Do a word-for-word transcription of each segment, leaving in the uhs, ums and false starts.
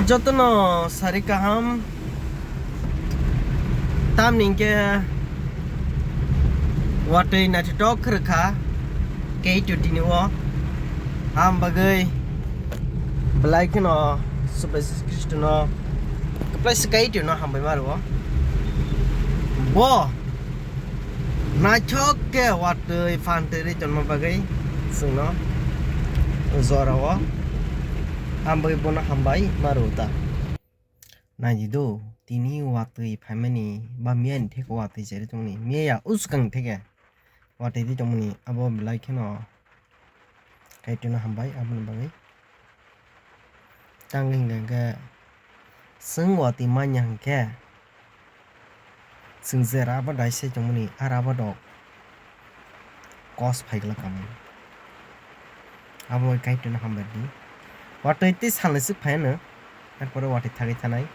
Jotono sari kaham, tamni hwnkhe watwi naithotok rwkha K twenty ni o, ham bagwi belai kheno Subhas Khristo no kwplai swkai twi no hambai ma rwo. Bo naithok khe watwi phan twi ri tonma bagwi chwngno jorao ang bagwi bono hambai ma rwo ta. Naidi do, tini watwi phaimani ba miyani theke watwi chari tongmani, miya uskang theke watwi twi tongmani, abo belai kheno Kaitorno hambai aboni bagwi. Tang hingka hingke chwng watwi manya hingke chwng je rabar dai se tongmani, a rabar rok kos phai glak kamo. Abo Kaitorno hambai di. Watwi tei salni swk phai ano, arpore watwi thagwi thanai.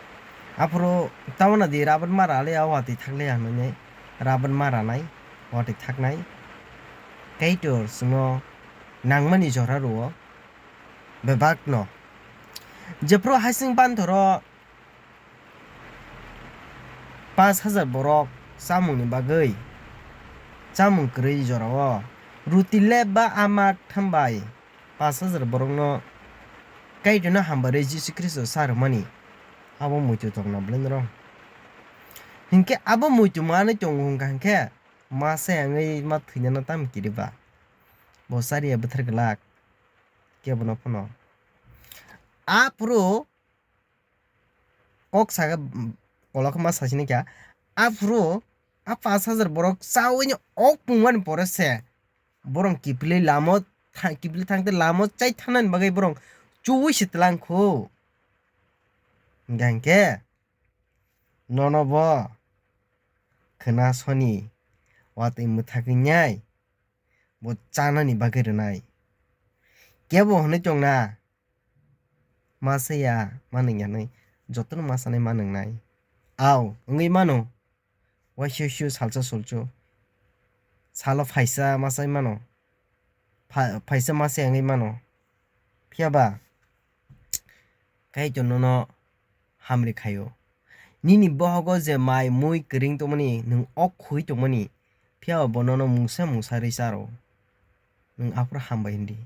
Aphuru tamona di rabar mara le a watwi thakle hinwi rabar mara nai, watwi thaknai. Kaitor chwngno nangmani jora rwo bebakno. Jephru hasing panthoro panch hajar borok chamungni bagwi chamung kwrwi jorao ruti leb ba amak thambai panch hajar borokno Kaitorno hambai rwi Jisu Khristo sa rwmani abo muitu tongna bwlai norok. Hinkhe abo muitu manwi tongo hwnkha hinkhe masa wngwi ma thwinano tamo kiriba? Bo chariya bwthar glak kebono phano. Aphuru kok saka kolok ma sasini kya. Aphuru a panch hajar borok chawi ni ok pungmani pore se borong kiphilwi lamo tha-, kiphilwi thangte lamo chai thanani bagwi borong chuwi se tlang kho. Hingkha hinkhe nono bo khwna soni watwi mwthagwi nai bo chanani bagwi rwnai. Kebo hwnwi tongna masa ya manwng yanwi jotono masa nai manwng nai. Au wngwi mano waisui sui salsa sulsu salo phaisa masa mano. Pha-, phaisa masa wngwi mano. Phiya ba Kaitor nono hamri khaio. Nini bohogo je mai mui kwrwng tongmani, nwng ok khui tongmani, phiya ba bo nono mungsa mungsa rwi charo. Nwng aphuru hambai hwn di.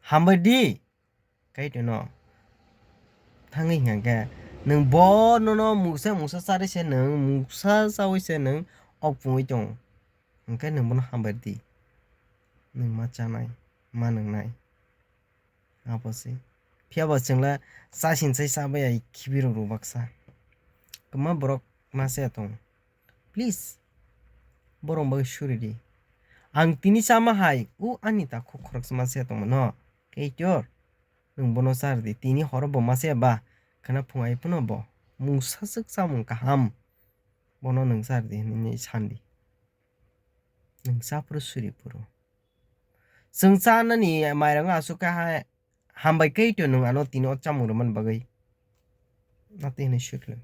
Hambai di! Kaitor no thangwi hwnkha khe, nwng bo nono mungsa mungsa charwi se nwng mungsa chawi se nwng ok pungwi tongo. Hwnkhe nwng bono hambai di. Nwng ma chanai, ma nwngnai. Abo se. Phiya ba chwngla chasing chai chabai ai khibi rok rw baksa. Kwma borok ma se tong. Please. Borok bagwi suri di. Ang tini chama hai, o ani takhuk khoroksa ma se tongmano. Kaitor. Nwng bono char di. Tini horo bo ma se ba. Khwna phung ai phano bo. Mungsa swk chamung kaham. Bono nwng char di hinwi san di. Nwng cha phuru suri phuru. Chwng chanani mairang aswk khe hai hambai khe to nwng ano tini o chamung rwmani bagwi. Natwi hinwi sukle.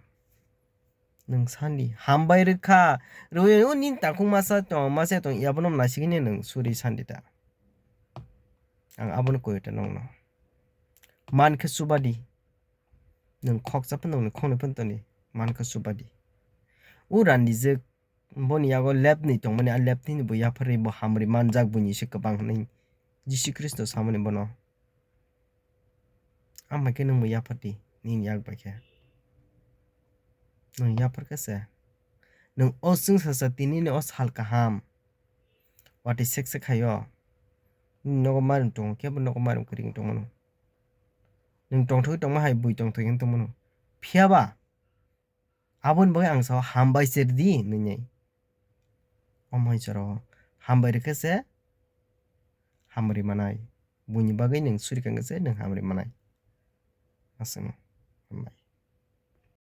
Nwng sandi hambai rwkha. Rwi o nini takhuk masa tong, masa tong, yabono nasigini nwng suri sandi ta. Ang abono koi ta nongno. Man khe chubadi. Nwng khoksa phano nwng khoknwi phano toni. Man khe chubadi. O randijwk boni yago lepnwi tongmani, a lepnwini bo yapharwi bo hamri manjak buini se kwbang hwnwi Jisu Khristo samani bono. Amhaikhe nwngbo yaphardi nini yak bai khe. Nwng yapharkha se. Nwng o chwngsacha tinini o sal kaham watwi sekse khaio. Nini nogo mairum tongo, kebo nogo mairum kwrwi wng tongmano. Nwng tongthogwi tongma hai bui tongthogwi wng tongmano. Phiyaba Aboni bagwi ang sao, "Hambai se rwdi," hwnwi. Omo hai jora o hambai rwkhe se hamri manai. Buini bagwi nwng suri kangkhe se nwng hamri manai. Aswkno. Hambai.